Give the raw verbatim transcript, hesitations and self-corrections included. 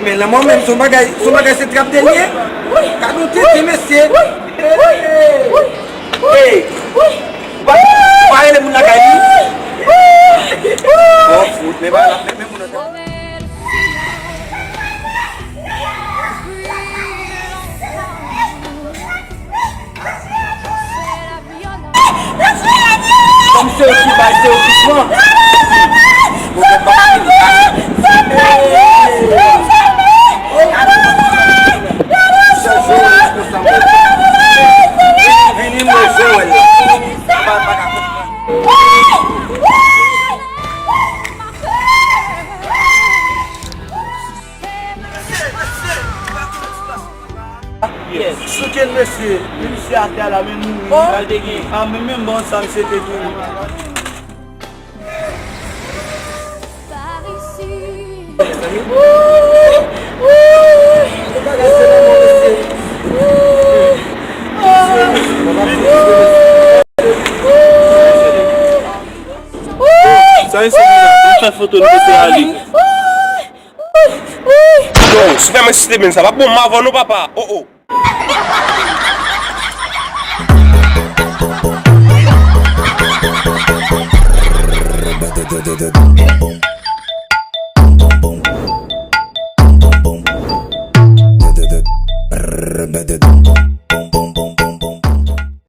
Men lanmò menm, se yon bagay, se yon bagay, se trap dènye. Gad yon tete, mesye. Hey! Ou pa, ou pa rele moun lakay li? Bon, fout, men pa la, men, men moun nan. Kòm se yo ki bay, se yo ki pran. Yo gen pa fini. Vini, vini, mwen jwe wè la. Pa, pa ka konprann. Souke l, mesye. Men misye atè a la, men mouri. Oh. Sa l te gen. Ah, men menm bon sa misye te gen. Sa e se li la. Nou fè foto nou mete a li. Yo, si fè mwen site men sa, pa bon, m avan nou, papa. Oh, oh.